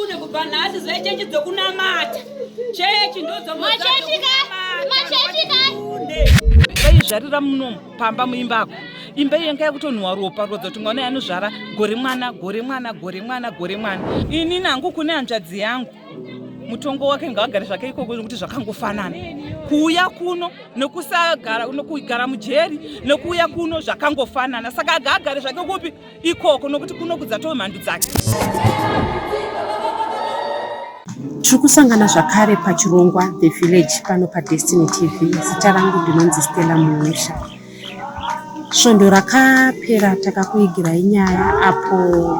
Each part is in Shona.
Kune kubva nhasi zve chechi dzokunamata. Chechi ndodzovaizvarira muno pamba muimba ako imba iyo yanga yakutonhuwa ropa rodza kuti mwana yanozvara gore mwana gore mwana gore mwana gore mwana ini nangu kune hanzvadzi yangu mutongo wake ngaagare zvake ikoko nekuti zvakangofanana kuuya kuno nekusagara nokugara mujeri nekuuya kuno zvakangofanana saka agaagare zvake kupi ikoko nokuti kuno kudzatove mhandu dzake. Tiri kusangana zvakare pachirongwa The Village pano paDestiny TV. Zita rangu ndinonzi Stella Muusha. Svondo rakapera takakuigirai nyaya apo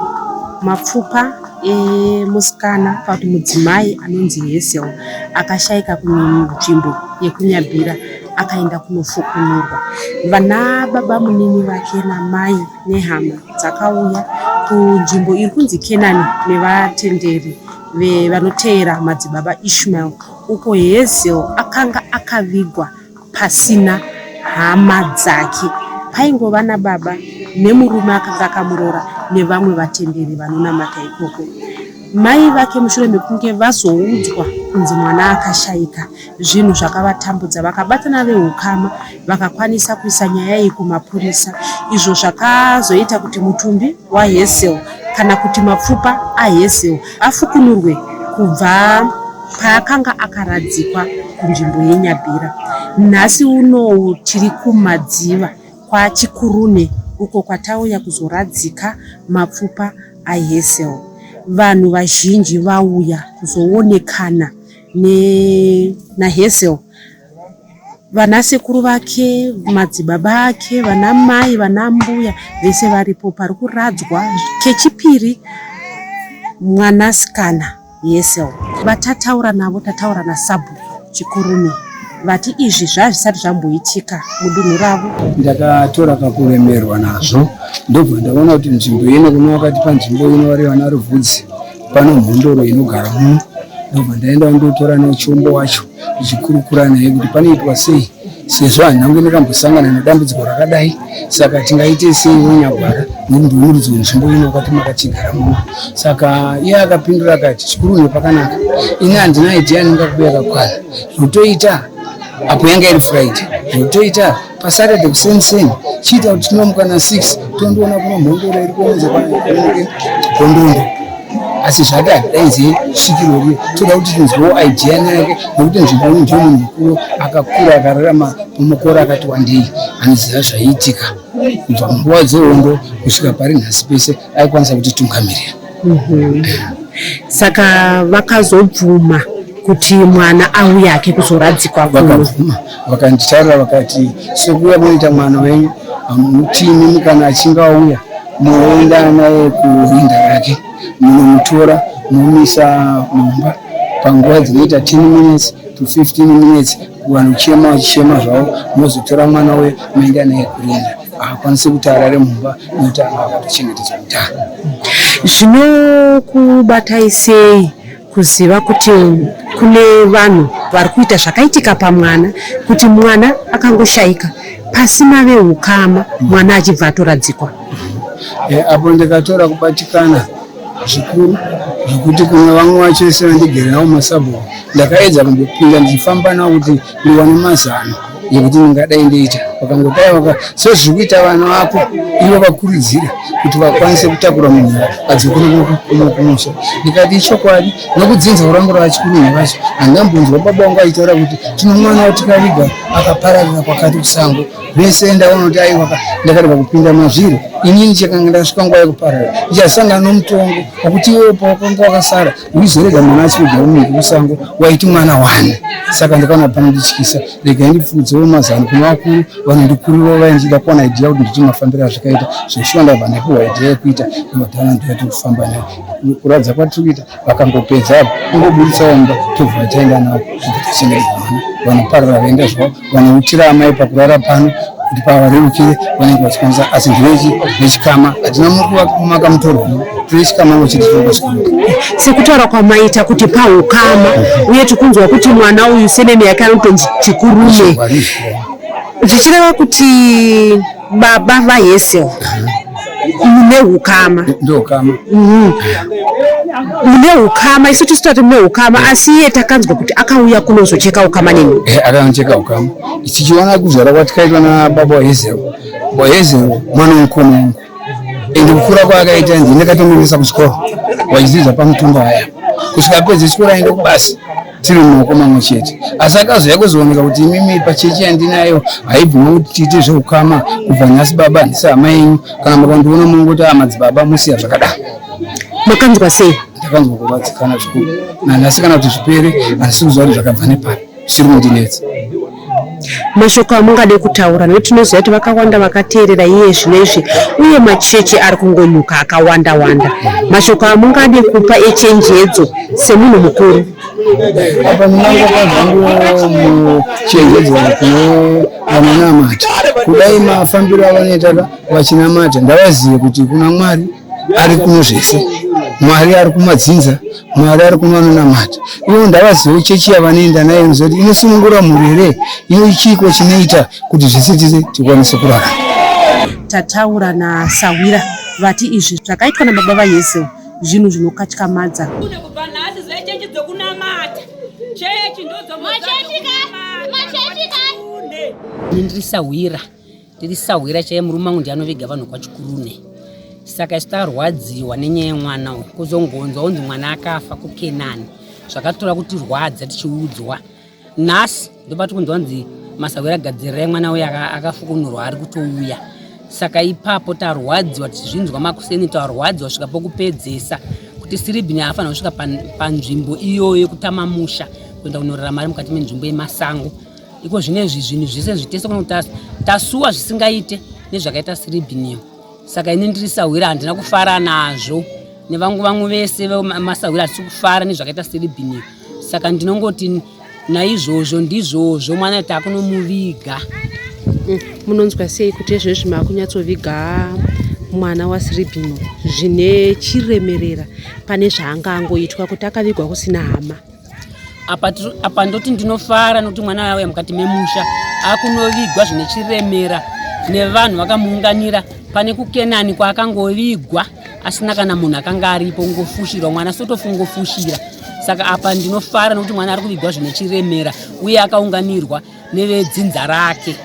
mapfupa emusikana kana kuti mudzimai anonzi Hazel akashaika kunzvimbo yekuNyabira akaenda kunofukunurwa. Vana babamunini vake namai nehama dzakauya kunzvimbo iri kunzi Kenani nevatenderi vanoteera madzibaba Ishmael uko Hazel akanga akavigwa pasina hama dzake. Paingova nababa nemurume akanga akamuroora nevamwe vatenderi vanonamata ikoko. Mai vake mushure mekunge vazoudzwa kunzi mwana akashaika, zvinhu zvakavatambudza vakabatana vehukama vakakwanisa kuisa nyaya iyi kumapurisa izvo zvakazoita kuti mutumbi waHazel kana kuti mapfupa aHazel afukunurwe kubva paakanga akaradzikwa kunzvimbo yeNyabira. Nhasi unowu tiri kuMadziva kwaChikurune uko kwatauya kuzoradzika mapfupa aHazel. Vanhu vazhinji vauya kuzoonekana naHazel vanasekuru vake, madzibaba ake, vanamai, vanambuya vese varipo pari kuradzwa kechipiri mwanasikana Yesel. Vatataura navo tataura nasabhuku Chikurume vati izvi zvazvisati zvamboitika mudunhu ravo. Ndakatora kakuremerwa nazvo ndobva ndaona kuti nzvimbo ino kune wakatipa nzvimbo ino vari vana Ruvhudzi pano mhondoro inogara muno ndobva ndaenda kundotora nechombo wacho ndichikurukura naye kuti panoitwa sei sezvo handina ndakambosangana nedambudziko rakadai saka tingaite sei wenyagwara nekuti ndiwe muridzi wenzvimbo ino wakati makatigara muno saka iye akapindura akati chikuru nepakanaka ini handina idea ndingakupe yakakwana zvotoita apo yanga iri friday zvotoita pasaturday kuseni seni chiita kuti tinomuka na 6 tondoona kuno mhondoro iri kuonza gondondo asi zvake hatidaidze svikiro riye toda kuti tinzwewo idea yake nekuti nzvimbo ino ndiyo munhu mukuru akakura akararama mumakore akati wandei anoziva zvaiitika kubva munguva dzehondo kusvika pari nhasi pese aikwanisa kutitungamirira. Saka vakazobvuma kuti mwana auye hake kuzoradzikwa kuno. Vakabvuma, vakanditaurira vakati sekuuya kunoita mwana wenyu hamutimi kana achinge auya moenda naye kurinda rake munomutora momisa mumba panguva dzinoita 10 minutes to 15 minutes vanochema vachichema zvavo mozotora mwana uye moenda naye kurinda haakwanisi kuti arare mumba nekuti anga akatochengetedzwa kudhara. Zvinokubatai sei kuziva kuti kune vanhu vari kuita zvakaitika pamwana kuti mwana akangoshaika pasina vehukama mwana achibva atoradzikwa? Apo ndikatora kubatikana zvikuru zvekuti kune vamwe vacho vese vandigere navo masabhuku ndakaedza kumbopinda ndichifamba navo kuti ndiwane mazano yekuti ndingadai ndoita vakangodai vaka sezviri kuita vana vako ivo vakurudzira kuti vakwanise kutakura munhu adzokere kumusha ndikati ichokwadi nokudzinza rangu ravachikurume vacho handambonzwa baba vangu achitaura kuti tino mwana watikaviga akapararira kwakati kusango vese ndaona kuti aiwa ndakarega kupinda mazviri inini chakanga ndasvika nguva yekuparara ndichasangana nomutongo wakuti iwewe pawakanga wakasara Uizorega mwana achidya umiki kusango waiti mwana wani saka ndakaona panondityisa regai ndipfuudzewo mazano kune vakuru vanondikurirawo vaindiida kuwana idea kuti nditi mafambiro azvakaita zveshuwa ndabva ndapiwa idea yekuita ndobva ndaona kufamba naye kuratidza kwatiri kuita vakangopedza apo kungoburitsawo mumba tobva taenda navo tobva tachengetedza mwana vanoparara vaenda zvavo vanoutira amai pakurara pano kuti pavarerukire vanenge vachikwanisa asi ndivechi vechikama hatina kumaka mutorwa vechikama vochiti tongosvika Sekutaura kwamaita kuti pahukama uye tikunzwa kuti mwana uyu seneme yake anotonzi Chikurume zvichireva kuti baba vaHazel mune hukama. Ndoukama. Mune ukama, isu tisu tati mune ukama, asi iye takanzwa kuti akauya kunozocheka ukama nemi. Eh, akanocheka ukama. Tichiona kuzvara kwatikaitwa nababa waHezero. WaHezero mwana wemukoma wangu. Ende kukura kwaakaita ndini ndakatomuendesa kuchikoro wachidzidza pamutumba aya. Kusvika apedze chikoro aende kubasa tiri mumaoko mamwe chete. Asi akazouya kuzooneka kuti imimi pachechi yandinayo haibvumi kuti tiite zveukama kubva nhasi baba handisi hama yenyu kana mukandiona mungoti ah madzibaba musiya zvakadaro. Makanzwa sei? Ndakanzwa kurwadzikana zvikuru nanhasi kana kuti zvipere handisi kuziva kuti zvakabva nepapi zvichiri kundinetsa. Mashoko amungade kutaura nekuti tinoziva kuti vakawanda vakateerera iye zvino izvi uye machechi ari kungonyuka akawanda wanda. Mashoko amungade kupa echenjedzo semunhu mukuru. Apa ndingangopa zvangu muchenjedzo kune vanonamata kudai mafambiro avanoita vachinamata ndavazive kuti kuna Mwari ari kuno zvese Mwari ari kumadzinza Mwari ari kuno vanonamata ivo ndavazive chechi yavanoenda nayo nozoti inosunungura mhuri here iyo chiiko chinoita kuti zvese tise tikwanise kurarama. Tataura naSahwira vati izvi zvakaitwa nababa vaHazel zvinhu zvinokatyamadza. Kune kubva nhasi zvechechi dzokunamata. Chechi ndodzo Ini ndiri sahwira, ndiri sahwira chaiye murume wangu ndiye anoviga vanhu kwaChikurune. Saka isu tarwadziwa nenyaya yemwana uyu, kuzongonzwa kunzi mwana akafa kuKenani zvakatora kutirwadza tichiudzwa. Nhasi ndopati kunzwa kunzi masahwira gadzirirai mwana uyu akafukunurwa ari kutouya. Saka ipapo tarwadziwa tichizvinzwa makuseni, tarwadziwa svika pokupedzesa kuti Siribhini haafanira kusvika panzvimbo iyoyo yekutama musha kuenda kunorarama ari mukati menzvimbo yemasango. Iko zvinezvi zvinhu zvese zvitese kuno tasuwa zvisingaite nezvakaita Siribhiniyo. Saka ini ndiri sahwira handina kufara nazvo nevangu vamwe vese vemasahwira hatisi kufara nezvakaita Siribhiniyo. Saka ndinongoti naizvozvo ndizvozvo mwana takunomuviga. Munonzwa sei kuti ezvezvi makunyatsoviga mwana waSiribhino zvine chiremerera pane zvaanga angoitwa kuti akavigwa kusina hama? Apa, apa ndoti ndinofara nokuti mwana auya mukati memusha akunovigwa zvine chiremera nevanhu vakamuunganira pane kuKenani kwaakangovigwa asina kana munhu akanga aripo kungofushirwa mwana sotofungofushira. Saka apa ndinofara nokuti mwana ari kuvigwa zvine chiremera uye akaunganirwa nevedzinza rake.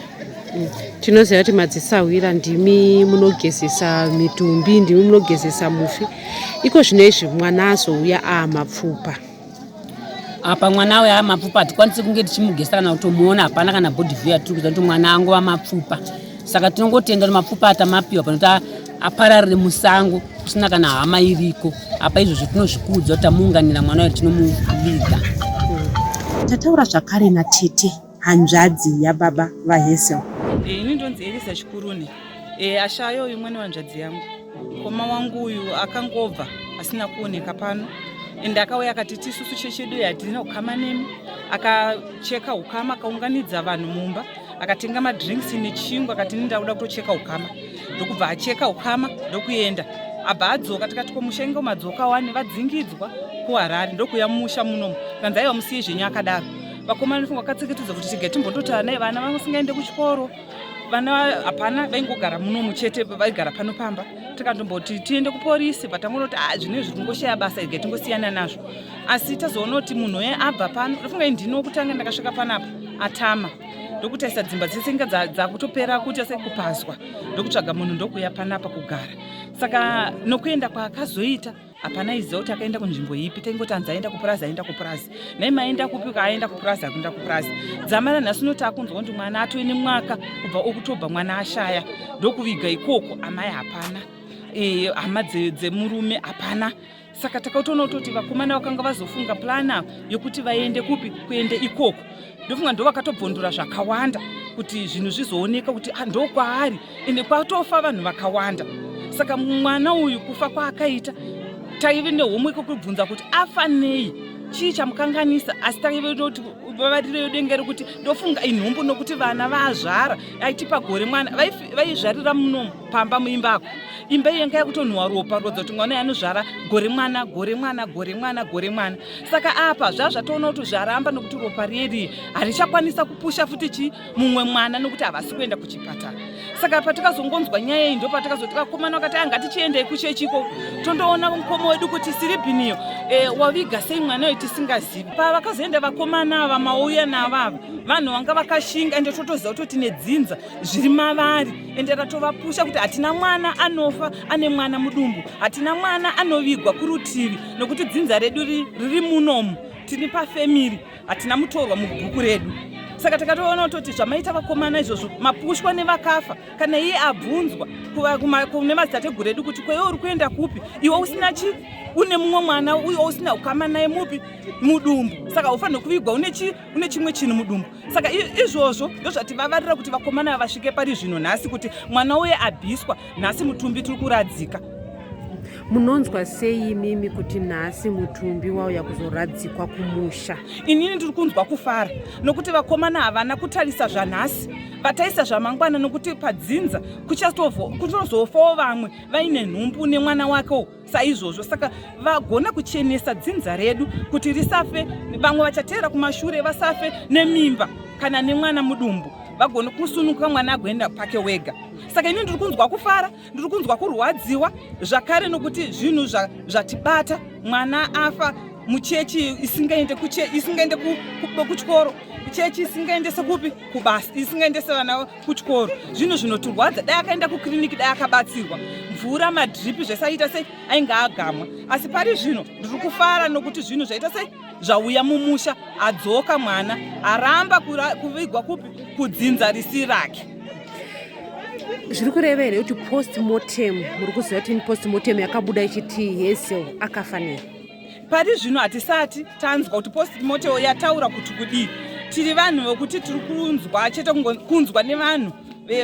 Tinoziva kuti madzisahwira ndimi munogezesa mitumbi, ndimi munogezesa mufi. Iko zvino izvi mwana azouya aamapfupa. Apa mwana auya amapfupa hatikwanisi kunge tichimugesa kana kutomuona, hapana kana body view yatiri kuziva kuti mwana angova mapfupa. Saka tinongotenda kuti mapfupa atamapiwa panoti apararire musango kusina kana hama iriko. Apa izvozvo tinozvikudza kuti tamuunganira mwana uyu tinomuviga. Tataura zvakare natete hanzvadzi yababa vaHazel. Ini ndonzi Elisa Chikuruni. Ashaya uyu mwana wehanzvadzi yangu. Mukoma wangu uyu akangobva asina kuoneka pano. Ende akauya akati tisusu chechi yedu hatina ukama nemi. Akacheka ukama akaunganidza vanhu mumba akatenga madrinks nechingwa akati ini ndakuda kutocheka ukama. Ndokubva acheka ukama ndokuenda. Abva adzoka tikati ko musha inge madzoka wani vadzingidzwa kuHarare ndokuya mumusha munomu. Kanzi aiwa musiye zvenyu akadaro. Vakomana ndofunga vakatseketedza kuti tiga timbondotaura naye vana vasingaende kuchikoro. Vana hapana vaingogara munomu chete vaigara pano pamba. Tikandomboti tiende kuporisi but tangonoti ah zvinhu izvi kungoshaya basa iga tingosiyana nazvo. Asi tazoona kuti munhu uye abva pano ndofunga ndini wokutanga ndakasvika panapa atama. Ndokutarisa dzimba dzese inga dzakutopera kuita sekupazwa ndokutsvaga munhu ndokuya panapa kugara. Saka nokuenda kwaakazoita hapana aiziva kuti akaenda kunzvimbo ipi, taingoti anzi aenda kupurazi aenda kupurazi. Nhai maenda kupi? Aenda kupurazi akuenda kupurazi. Dzamara nhasi unoti akunzwa kuti mwana atove nemwaka kubva October mwana ashaya ndokuviga ikoko amai hapana, hama dzemurume hapana. Saka takatoona kutoti vakomana vakanga vazofunga plana yokuti vaende kupi kuende ikoko. Ndofunga ndo vakatobvondora zvakawanda kuti zvinhu zvizooneka kuti ndokwaari ende kwatofa vanhu vakawanda. Saka mwana uyu kufa kwaakaita taive nehomwe kwekubvunza kuti afa nei. Chii chamukanganisa? Asi taivoti vavariro yedenga rekuti ndofunga inhumbu nokuti vana vazvara aitipa gore mwana vaizvarira muno pamba muimbako. Imba iyi yanga yakutonhuwa ropa kuratidza kuti mwana anozvara gore mwana gore mwana gore mwana gore mwana. Saka apa zvazvatoona kuti zvaramba nokuti ropa riye harichakwanisa kupusha futi chi mumwe mwana nokuti havasi kuenda kuchipatara. Saka patakazongonzwa nyaya iyi ndopatakazoti vakomana vakati anga tichiendei kuchechiko tondoona mukoma wedu kuti siribhiniyo e, waviga sei mwana uyu tisingazivi. Pavakazoenda vakomana ava mauya navo ava vanhu vanga vakashinga ende totoziva kutoti nedzinza zviri mavari ende ratovapusha kuti hatina mwana anofa ane mwana mudumbu, hatina mwana anovigwa kurutivi nokuti dzinza redu riri munomu, tiri pafemiri, hatina mutorwa mubhuku redu. Saka takatoona kutoti zvamaita vakomana izvozvo mapushwa nevakafa. Kana iye abvunzwa kune madzitateguru edu kuti kwewe uri kuenda kupi iwe usina chi une mumwe mwana uyo usina ukama naye mupi mudumbu, saka ufanire kuvigwa une chi une chimwe chinhu mudumbu. Saka izvozvo ndozvativavarira kuti vakomana vasvike pari zvino nhasi kuti mwana uye abviswa nhasi mutumbi tiri kuradzika. Munonzwa sei imimi kuti nhasi mutumbi wauya kuzoradzikwa kumusha? Inini ndiri kunzwa kufara nokuti vakomana havana kutarisa zvanhasi, vataisa zvamangwana, nokuti padzinza kuchazofawo vamwe vaine nhumbu nemwana wake saizvozvo. Saka vagona kuchenesa dzinza redu kuti risafe, vamwe vachateera kumashure vasafe nemimba kana nemwana mudumbu, vagone kusunuka mwana agoenda pake wega. Saka ini ndiri kunzwa kufara, ndiri kunzwa kurwadziwa zvakare nokuti zvinhu zvatibata. Mwana afa muchechi isingaende isingaende kuchikoro, chechi isingaendese kupi kubasa, isingaendese vana kuchikoro. Zvinhu zvinotirwadza. Dai akaenda kukiriniki, dai akabatsirwa, mvura, madhiripi, zvese aita sei ainge agamwa. Asi pari zvino ndiri kufara nokuti zvinhu zvaita sei zvauya mumusha, adzoka mwana aramba kuvigwa kupi kudzinza risi rake. Zviri kureva here kuti post mortem, muri kuziva kuti post mortem yakabuda ichiti Hazel akafa nei? Pari zvino hatisati tanzwa kuti post mortem yataura kuti kudii. Tiri vanhu vokuti tiri kunzwa chete, kunzwa nevanhu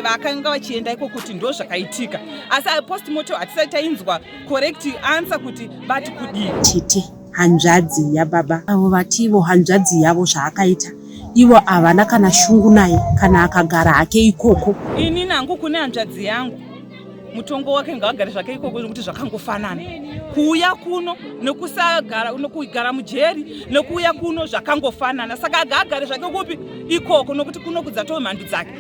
vakanga vachienda iko kuti ndo zvakaitika, asi post mortem hatisati tainzwa correct answer kuti vati kudii. Tete, hanzvadzi yababa avo, vati ivo hanzvadzi yavo zvaakaita ivo havana kana shungu naye kana akagara hake ikoko. Ini nangu kune hanzvadzi yangu, mutongo wake ngaagare zvake ikoko nekuti zvakangofanana kuuya kuno nekusagara, nokugara mujeri nekuuya kuno zvakangofanana. Saka agaagare zvake kupi ikoko nokuti kuno kudzatoo mhandu dzake.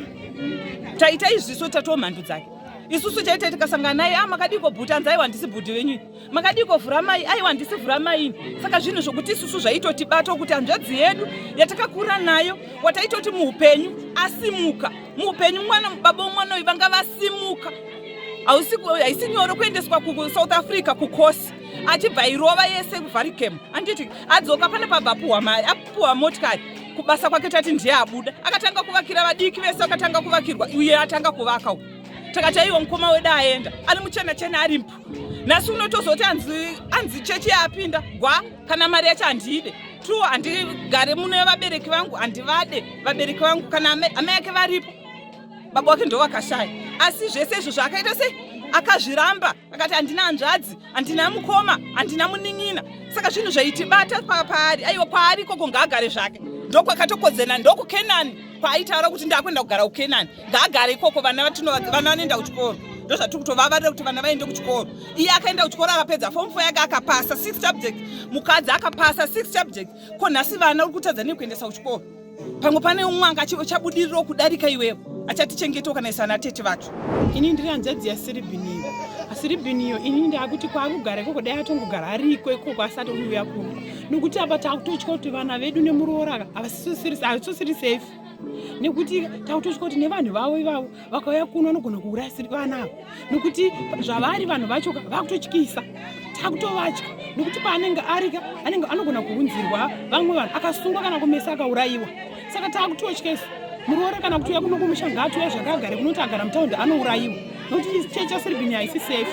Taita izviso tatoo mhandu dzake isusu chaita tikasangana naye, a makadiko bhuti, anzi aiwa handisi bhuti venyu, makadiko vhura mai, aiwa handisi vhura mai. Saka zvinhu zvokuti isusu zvaitotibata kuti hanzvadzi yedu yatakakura nayo wataitoti muupenyu asimuka muupenyu, mwana baba womwana uyu vanga vasimuka, haisi nyore kuendeswa kuSouth Africa kukosi achibva irova yese kuVaricam, anditi adzoka pane pabva apuhwa mari, apuhwa motikari kubasa kwake, tati ndiye abuda akatanga kuvakira vadiki vese, akatanga kuvakirwa uye atanga kuvaka uku. Takati aiwa mukoma wedu aenda ari muchena chena ari mpu. Nhasi unotozoti anzi chechi yaapinda gwa kana mari yacho handiide tu, handigare mune vabereki vangu, handivade vabereki vangu kana amai ake varipo, baba wake ndo vakashaya. Asi zvese izvo zvaakaita sei akazviramba, akati handina hanzvadzi, handina mukoma, handina munin'ina. Saka zvinhu zvaitibata paari, aiwa kwaari ikoko ngaagare zvake, ndokwakatokodzerana, ndokuKenani kwaaitaura kuti ndakuenda kugara kuKenani, ngaagare ikoko. Vana vana vanoenda kuchikoro, ndozvatiri kutovavarira kuti vana vaende kuchikoro. Iye akaenda kuchikoro akapedza form 4 yake, akapasa 6 subjects, mukadzi akapasa 6 subjects. Ko nhasi vana uri kutadza nei kuendesa kuchikoro? Pamwe pane umwe anga achabudirirawo kudarika iwewo, achatichengetawo kana isana tete vacho. Ini ndiri hanzvadzi yaSiribhiniyo. Asiribhiniyo, ini ndakuti kwaakugara ikoko dai atongogara ariko ikoko asati kuuya kuno, nokuti apa takutotya kuti vana vedu nemuroora havasisiri safe, nekuti takutotya kuti nevanhu vavo ivavo vakauya kuno vanogona kuuraya vana ava, nokuti zvavari vanhu vacho vakutotyisa, takutovatya, nokuti paanenge arika anenge anogona kuunzirwa vamwe vanhu akasungwa kana kumesa akaurayiwa. Saka takutotya isu. Muroora kana kuti uya kuno kumusha ngaatiuya zvakagare kunoti agara mutaundi anourayiwa, nokuti chechi chaSiribhini haisi safe.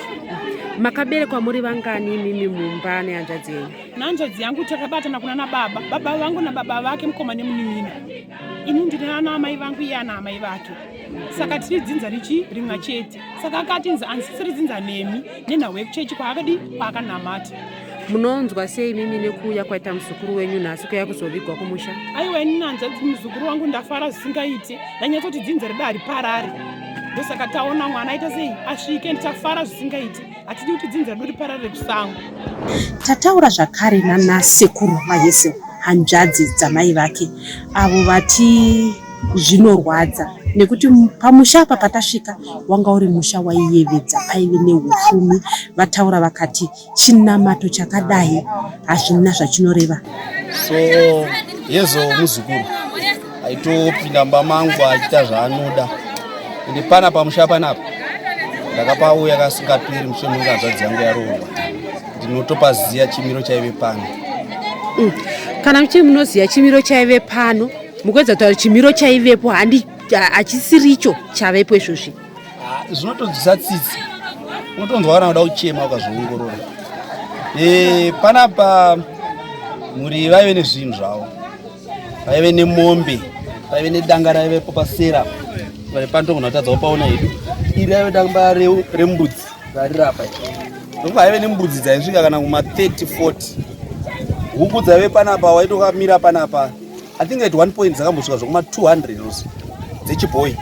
Makaberekwa muri vangani imimi mumba nehanzvadzi yenyu? Nehanzvadzi yangu takabatana kuna nababa, baba vangu nababa vake, mukoma nemunin'ina. Ini ndine ana amai vangu, iye ana amai vake, saka tiri dzinza richi rimwe chete. Saka akatinzi andisisiri dzinza nemi nenhau yekuchechi kwaakadi kwaakanamata. Munonzwa sei mimi nekuuya kwaita muzukuru wenyu nhasi kuya kuzovigwa kumusha? Aiwa, ini hanzvadzi muzukuru wangu ndafara zvisingaiti. Ndanyatsoti dzinza redu hariparari, ndosaka taona mwana aita sei asvike, ndichafara zvisingaiti. Hatidi kuti dzinza redu ripararire kusango. Tataura zvakare nanasekuru vaHezel, hanzvadzi dzamai vake, avo vati zvinorwadza nekuti pamusha apa patasvika wanga uri musha waiyevedza, paive neupfumi. Vataura vakati chinamato chakadai hazvina zvachinoreva. So Hezel muzukuru aitopinda mumba mangu achiita zvaanoda, ende pana pamusha panapa ndakapauya kasingaperi mushe munge hanzvadzi yangu yaroorwa, ndinotopaziya chimiro chaive pano. Kana muchiri munoziva chimiro chaive pano, mukuedza kutaura chimiro chaivepo handi hachisiricho chavepo izvozvi? Ah, zvinotonzwisa tsitsi, unotonzwa kana kuda kuchema ukazviongorora. Panapa mhuri vaive nezvinhu zvavo, vaive nemombe, vaive nedanga raivepo pasera panotogona kutadza kupaona hedu. Iri raive danga rembudzi rarirapa, ndokuti vaive nembudzi dzaisvika kana kuma 30 40. Huku dzaive panapa, waitokamira panapa, I think at one point dzakambosvika zvokuma 200 oso dzechibhoi.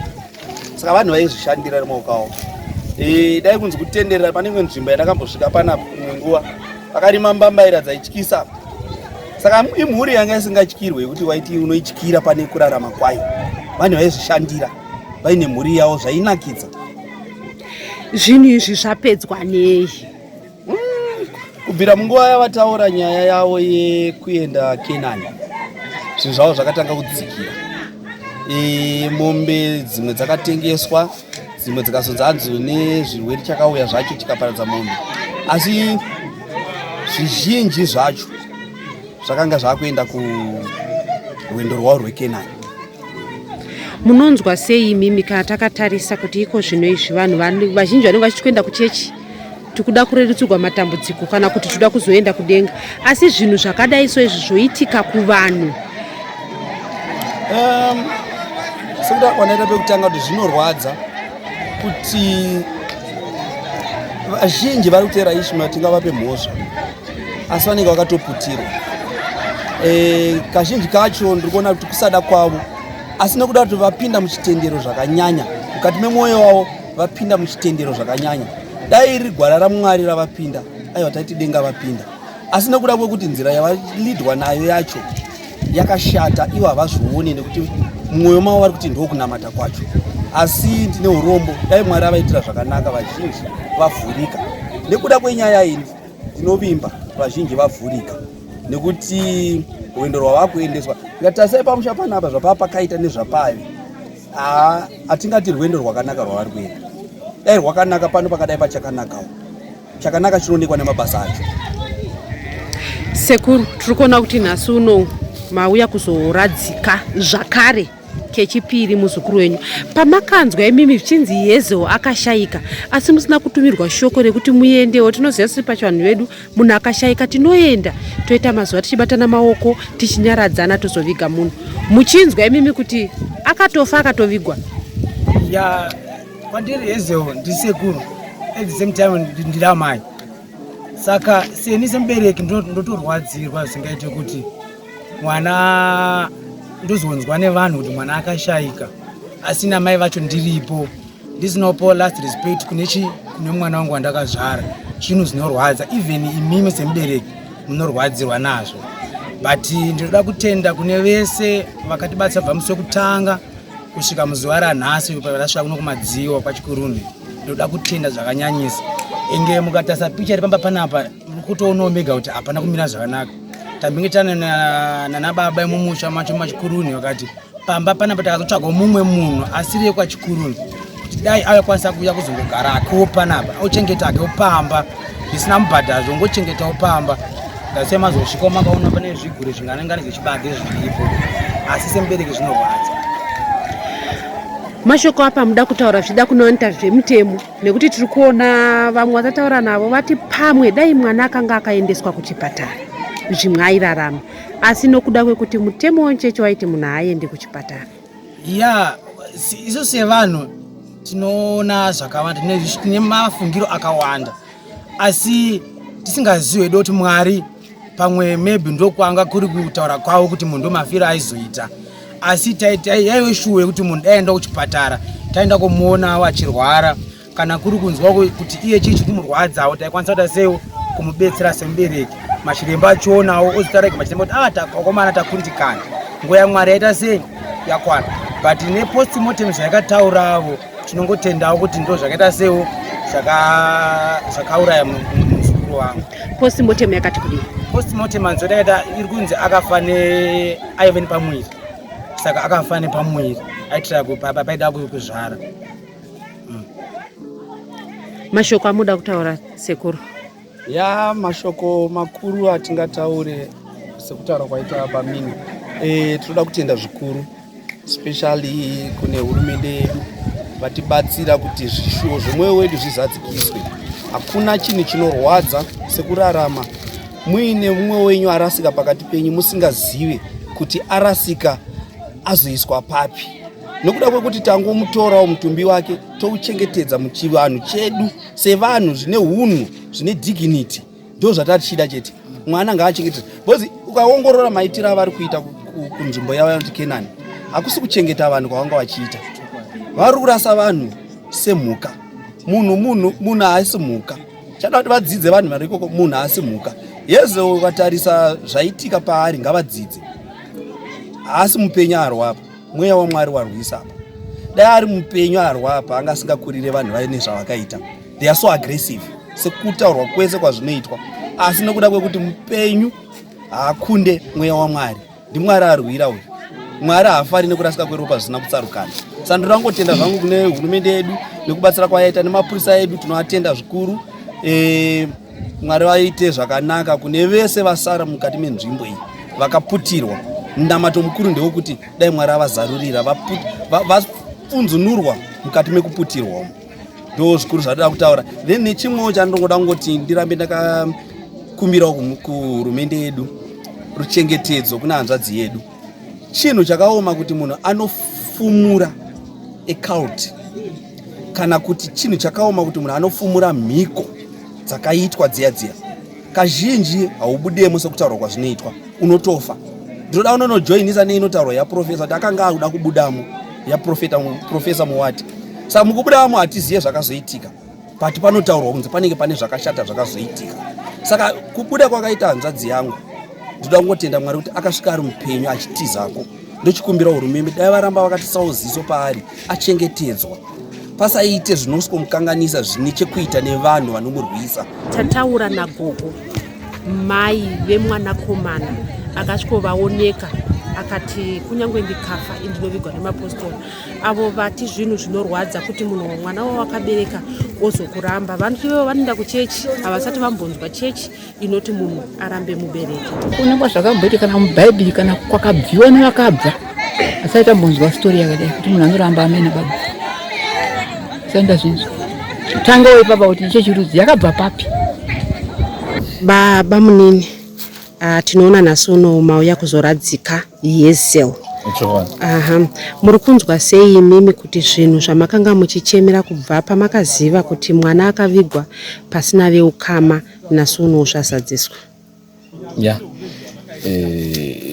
Saka vanhu vaizvishandira nemaoko avo. Dai kunzi kutenderera pane imwe nzvimbo yandakambosvika panapa imwe nguva, vakarima mbambaira dzaityisa. Saka imhuri yanga isingatyirwe yekuti waiti unoityira pane kurarama kwayo. Vanhu vaizvishandira vaine mhuri yavo, zvainakidza. Zvinhu izvi zvapedzwa nei? Kubvira munguva yavataura nyaya yavo yekuenda Kenani, zvinhu zvavo zvakatanga kudzikira. Mombe dzimwe dzakatengeswa, dzimwe dzikazonzi hanzi nezvirwere chakauya zvacho chikaparadza mombe, asi zvizhinji zvacho zvakanga zvakuenda kurwendo rwavo rweKenani. Munonzwa sei imimi kana takatarisa kuti iko zvino izvi vanhu vazhinji vanenge vachiti kuenda kuchechi tikuda kurerutsirwa matambudziko kana kuti toda kuzoenda kudenga, asi zvinhu zvakadai so izvi zvoitika kuvanhu? Sekuda kwanaita pekutanga kuti zvinorwadza kuti vazhinji vari kuteera Ishmael tingavape mhosva, asi vanenge vakatoputirwa. Kazhinji kacho ndiri kuona kuti kusada kwavo, asi nekuda kuti vapinda muchitendero zvakanyanya mukati memwoyo wavo, vapinda muchitendero zvakanyanya. Dai iri gwara raMwari ravapinda, aiwa, taiti denga vapinda, asi nekuda kwekuti nzira yavalidwa nayo yacho yakashata, ivo havazvioni nekuti mumwoyo mavo vari kuti ndokunamata kwacho. Asi ndine urombo, dai Mwari avaitira zvakanaka, vazhinji vavhurika nekuda kwenyaya iyi. Ndinovimba vazhinji vavhurika nekuti rwendo rwavakuendeswa, ndikatasai pamusha panapa zvapaa pakaita nezvapavi, hatingati rwendo rwakanaka rwavari kuenda. Dai rwakanaka pano pakadai pachakanakawo. Chakanaka chinoonekwa nemabasa acho. Sekuru, tiri kuona kuti nhasi uno mauya kuzoradzika zvakare kechipiri muzukuru wenyu. Pamakanzwa imimi zvichinzi Hezel akashayika, asi musina kutumirwa shoko rekuti muendewo, tinoziva siri pachivanhu vedu, munhu akashayika tinoenda toita mazuva tichibatana maoko tichinyaradzana, tozoviga munhu. Muchinzwa imimi kuti akatofa akatovigwa? Ya, kwandiri Hezel ndisekuru, at the same time ndiri amai. Saka seni semubereki ndotorwadzirwa zvisingaite kuti mwana ndozonzwa nevanhu kuti mwana akashayika, asina mai vacho ndiripo, ndisinopo last respect kune chi kune mwana wangu wandakazvara. Zvinhu zvinorwadza, even imimi semubereki munorwadzirwa nazvo. But ndinoda kutenda kune vese vakatibatsira kubva musi wekutanga kusvika muzuva ranhasi rasvika kuno kuMadziwa kwaChikurunhi. Ndinoda kutenda zvakanyanyisa. Enge mukatarisa picha iri pamba panapa, muri kutoonawo mega kuti hapana kumira zvakanaka. Tambinge tana nana baba emumusha macho maChikurunhi vakati pamba panapa takazotsvagawo mumwe munhu asiri yekwaChikurunhi kuti dai aikwanisa kuuya kuzongogara akewo panapa, ochengeta akewo pamba zvisina mubhadharo, ongochengetawo pamba. Ndasei mazosvikawo makaona pane zvigure zvinganangani zvechibage zviripo, asi semubereki zvinorwadza. Mashoko apa muda kutaura zvida kunoita zvemutemo, nekuti tiri kuona vamwe vatataura navo vati pamwe dai mwana akanga akaendeswa kuchipatara zvimwe airarama, asi nokuda kwekuti mutemo wechechi waiti munhu haaendi kuchipatara. Ya, isu sevanhu tinoona zvakawanda, tine mafungiro akawanda, asi Tisingazivi hedu kuti Mwari pamwe maybe ndokwanga kuri kutaura kwavo kuti munhu ndomafiro aizoita, asi yaive shuwa yekuti munhu dai aenda kuchipatara, taenda kumuonawo achirwara, kana kuri kunzwa kuti iye chii chikumurwadzawo, taikwanisa kuita seiwo kumubetsera semubereki. Machiremba achionawo ozotaura machiremba kuti ah, vakomana takundikana, nguva yaMwari yaita sei, yakwana. But nepostmortem zvayakatauravo, tinongotendawo kuti ndo zvakaita seiwo zvakauraya muzukuru wangu. Postmortem yakati kudii? Postmortem anzo takaita iri kunzi akafa ne aive nepamuviri, saka akafa nepamuviri aitira paida kuzvara. Mashoko amuda kutaura, sekuru? Ya, mashoko makuru atingataure, sekutaura kwaita bamini, tinoda kutenda zvikuru, especially kune hurumende yedu vatibatsira kuti zvishuwo zvemwoyo wedu zvizadzikiswe. Hakuna chinhu chinorwadza sekurarama muine mumwe wenyu arasika pakati penyu, musingazive kuti arasika azoiswa papi, nokuda kwekuti tangomutorawo mutumbi wake touchengetedza muchivanhu chedu sevanhu zvine unhu, zvine dignity. Ndo zvatatichida chete, mwana ngaachengetedze, because ukaongorora maitiro avari kuita kunzvimbo yavo yanoti Kenani, hakusi kuchengeta vanhu kwavanga vachiita. Vari kurasa vanhu semhuka. Munhu munhu, munhu haasi mhuka. Chada kuti vadzidze vanhu vari ikoko, munhu haasi mhuka. Yezo ukatarisa zvaitika paari, ngavadzidze, haasi mupenyu arwa apa, mweya waMwari warwisa apa. Dai ari mupenyu arwa apa, anga asingakurire vanhu vaine zvavakaita. They are so aggressive sekutaurwa kwese kwazvinoitwa, asi nokuda kwekuti mupenyu haakunde mweya waMwari. NdiMwari arwira uyu. Mwari haafari nekurasika kweropa zvisina kutsarukana. Saka ndoda kungotenda zvangu kune hurumende yedu nekubatsira kwayaita, nemapurisa edu tinoatenda zvikuru. Mwari vaite zvakanaka kune vese vasara mukati menzvimbo iyi vakaputirwa. Munamato mukuru ndewekuti dai Mwari avazarurira, vafunzunurwa mukati mekuputirwa umu. Ndo zvikuru zvatoda kutaura. Then nechimwewo chandinongoda kungoti ndirambe ndakakumbirawo kuhurumende yedu ruchengetedzo kuna hanzvadzi yedu. Chinhu chakaoma kuti munhu anofumura ecult, kana kuti chinhu chakaoma kuti munhu anofumura mhiko dzakaitwa dziya dziya, kazhinji haubudemo sekutaurwa kwazvinoitwa, unotofa. Ndinoda unonojoinisa neinotaurwa yaprofesa kuti akanga akuda kubudamo, yaprofesa Muwati. Saka mukubudamo hatizive zvakazoitika, but panotaurwa kunzi panenge pane zvakashata zvakazoitika. Saka kubuda kwakaita hanzvadzi yangu, ndoda kungotenda Mwari kuti akasvika ari mupenyu achitizako. Ndochikumbira hurumende dai varamba vakatisawo ziso paari, achengetedzwa, pasaite zvinosikomukanganisa zvine chekuita nevanhu vanomurwisa. Tataura nagogo, mai vemwanakomana akasvikovaoneka, akati kunyange ndikafa indinovigwa nemapostori avo. Vati zvinhu zvinorwadza kuti munhu mwana wavo akabereka ozokuramba. Vanhu ivovo vanoenda kuchechi, havasati vambonzwa chechi inoti munhu arambe mubereki. Kune kwazvakamboita kana mubhaibheri, kana kwakabviwa nevakabva, asati tambonzwa sitori yakadai kuti munhu anoramba amai nababa. Sati ndazvinzwa. Tangawo ipapa kuti chechi rudzi yakabva papi. Baba munini, tinoona nhasi uno mauya kuzoradzika Yezel. Aha. Muri kunzwa sei imimi kuti zvinhu zvamakanga muchichemera kubva pamakaziva kuti mwana akavigwa pasina veukama, nhasi uno zvazadziswa? Ya,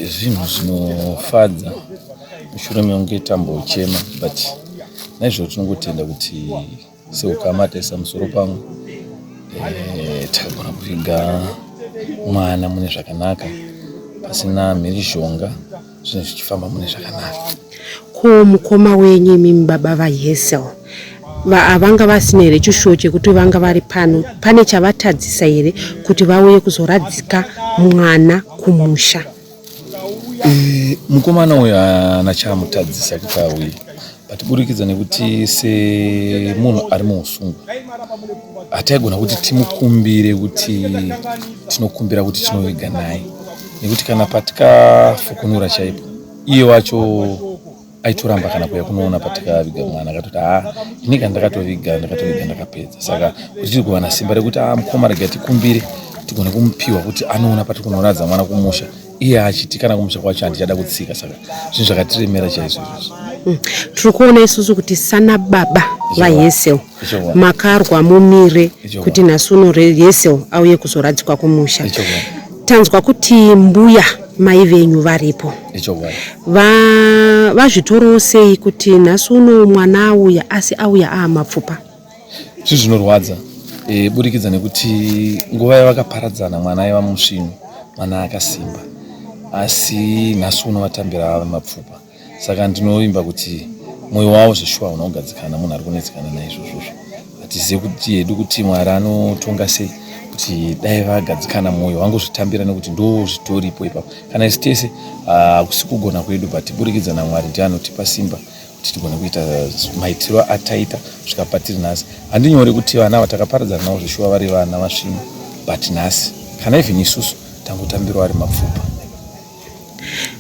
zvinhu zvinofadza mushure mekunge tambochema, but naizvozvo tinongotenda kuti seukama taisa musoro pamwe, takagona kuviga mwana mune zvakanaka, pasina mhirizhonga, zvinhu zvichifamba mune zvakanaka. Ko mukoma wenyu imimi, baba vaHesel, vanga vasina here chishuwo chekuti vanga vari pano? Pane chavatadzisa here kuti vauye kuzoradzika mwana kumusha? Mukomana uyu haana chaamutadzisa kuti auye, but burikidza nekuti semunhu ari muusungwa hataigona kuti timukumbire kuti tinokumbira kuti tinoviga naye, nekuti kana patikafukunura chaipo, iye wacho aitoramba kana kuya kunoona patikaviga mwana. Akatoti, "Ha, ini kana ndakatoviga, ndakatoviga, ndakapedza." Saka kuti tiri kuwana simba rekuti, "A, mukoma, rega tikumbire tigone kumupiwa kuti anoona patiri kunoradza mwana kumusha," iye achiti kana kumusha kwacho handichada kutsika. Saka zvinhu zvakatiremera chaizvo izvozvo. Tiri kuona isusu kuti sana baba VaHessel makarwa mumire kuti nhasi uno Hessel auye kuzoradzikwa kumusha. Tanzwa kuti mbuya mai venyu varipo. Vazvitorawo sei kuti nhasi uno mwana auya asi auya aamapfupa? Zvinhu zvinorwadza e, burikidza nekuti nguva yavakaparadzana mwana aiva musvinu, mwana akasimba, asi nhasi uno vatambira ava mapfupa. Saka ndinovimba kuti mwoyo wavo zveshuwa hauna kugadzikana, munhu ari kunetsekana naizvozvozvo. Hatizive kuti hedu kuti Mwari anotonga sei kuti dai vagadzikana mwoyo vangozvitambira nekuti ndo zvitoripo ipapo. Kana isu tese hakusi kugona kwedu but burikidza naMwari ndiye anotipa simba kuti tigone kuita maitiro ataita kusvika patiri nhasi. Handinyore kuti vana ava takaparadzana navo zveshuwa vari vana vasvinu but nhasi kana even isusu tangotambirawo ari mapfupa.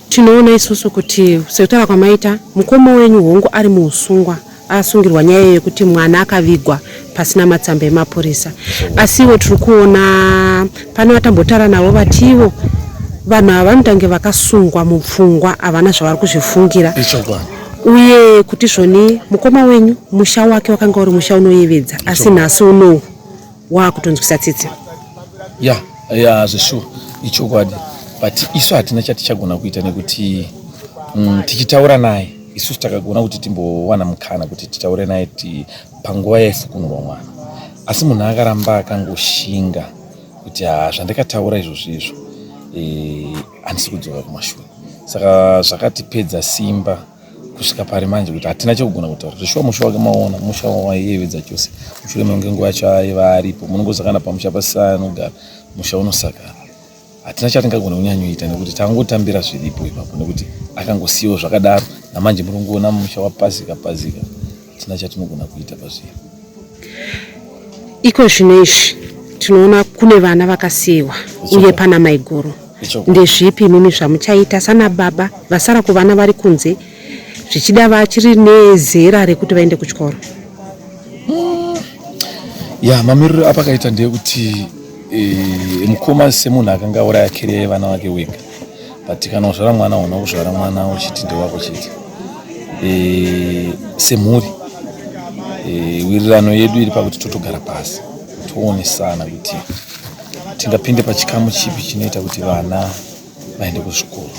Tinoona isusu kuti sekutaura kwamaita mukoma wenyu hongu ari muusungwa asungirwa nyaya yekuti mwana akavigwa pasina matsamba emapurisa asiwo tiri kuona pane vatambotaura navo vativo vanhu ava vanotange vakasungwa mupfungwa havana zvavari kuzvifungira uye kuti zvoni mukoma wenyu musha wake wakanga uri musha unoyevedza asi nhasi unowu wakutonzwisa tsitsi. Ya ya zveshuwa ichokwadi but isu hatina chatichagona kuita nekuti tichitaura naye isusu takagona kuti timbowana mukana kuti titaure naye panguva yaifukunurwa mwana asi munhu akaramba akangoshinga kuti haa zvandakataura izvozvo izvo handisi kudzoka kumashure saka zvakatipedza simba kusvika pari manje kuti hatina chekugona kutaura zveshuwa musha wake maona musha waiyevedza chose mushure mekunge nguva yacho aiva aripo munongozakana pamusha pasina anogara musha unosakara hatina chatingagona kunyanyoita nekuti tangotambira zviripo ipapo nekuti akangosiyiwa zvakadaro namanje murongoona musha wapazika pazika hatina chatinogona kuita pazviri Iko zvino izvi tinoona kune vana vakasiiwa uye pana maiguru. Ndezvipi imimi zvamuchaita sana baba vasara kuvana vari kunze zvichida vachiri nezera rekuti vaende kuchikoro? Ya, mamiriro apakaita ndeyekuti mukoma semunhu akanga auraya kere vana vake wega but kana uzvara mwana una kuzvara mwana uchiti ndewako chete. Semhuri wirirano yedu iri pakuti totogara pasi toonesana kuti tingapinde pachikamu chipi chinoita kuti vana vaende kuzvikoro.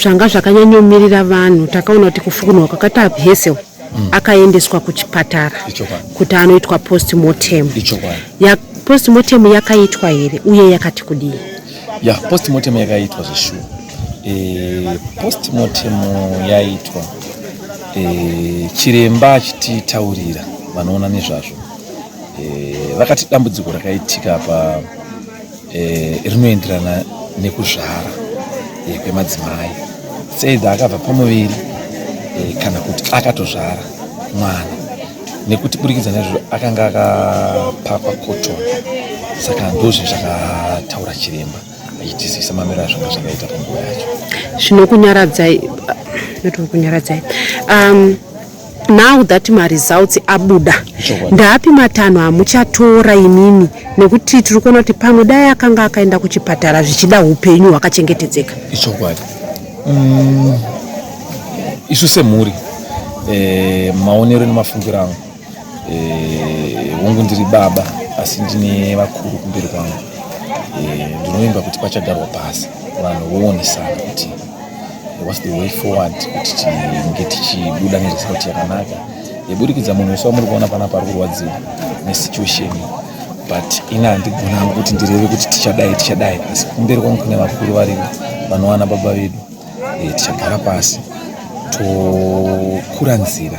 Zvanga zvakanyanyomirira vanhu takaona kuti kufukunurwa kwakaita Hessel akaendeswa kuchipatara kuti anoitwa postmortem. Ya, postmortem yakaitwa here uye yakati kudii? Ya, postmortem yakaitwa zveshuwa. Postmortem yaitwa chiremba achititaurira vanoona nezvazvo vakati dambudziko rakaitika pa rinoenderana nekuzvara kwemadzimai seidha akabva pamuviri kana kuti akatozvara mwana nekuti burikidza nezvo akanga akapakwa cotton saka ndozvinhu zvakataura chiremba achitizivisa mamiro azvanga zvakaita panguva yacho. Zvinokunyaradzai notikunyaradzai now that maresults abuda ndaapi matanho amuchatora imimi nekuti tiri kuona kuti pamwe dai akanga akaenda kuchipatara zvichida upenyu hwakachengetedzeka. Ichokwadi. Isu semhuri maonero nemafungiro angu hongu ndiri baba asi ndine vakuru kumberi kwangu ndinovimba kuti pachagarwa pasi vanhu voonesana kuti what's the way forward kuti tinge tichibuda neresult yakanaka yeburikidza munhu wese wamuri kuona panapa ari kurwadziwa nesituation but ini handigona hangu kuti ndireve kuti tichadai tichadai asi kumberi kwangu kune vakuru variko vanowana baba vedu tichagara pasi tokura nzira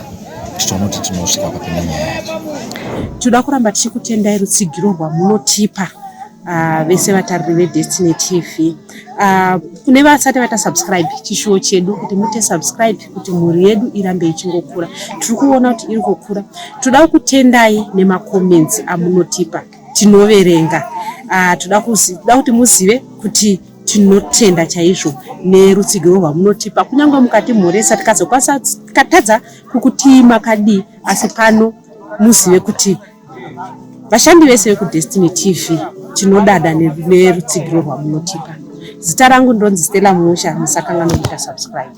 kuti tione kuti tinosvika papi nenyaya yacho. Tinoda kuramba tichikutendai rutsigiro rwamunotipa vese vatariri veDestiny TV. Kune vasati vaita subscribe chishuwo chedu kuti muite subscribe kuti mhuri yedu irambe ichingokura. Tiri kuona kuti iri kukura. Toda kukutendai nemacomments amunotipa tinoverenga. Toda kuti muzive kuti tinotenda chaizvo nerutsigiro rwamunotipa kunyange mukati mhoresa tikazokwanisa tikatadza kukutii makadii asi pano muzive kuti vashandi vese vekuDestiny TV tinodada nerutsigiro rwamunotipa. Zita rangu ndonzi Stella Musha, musakanganwa kuita subscribe.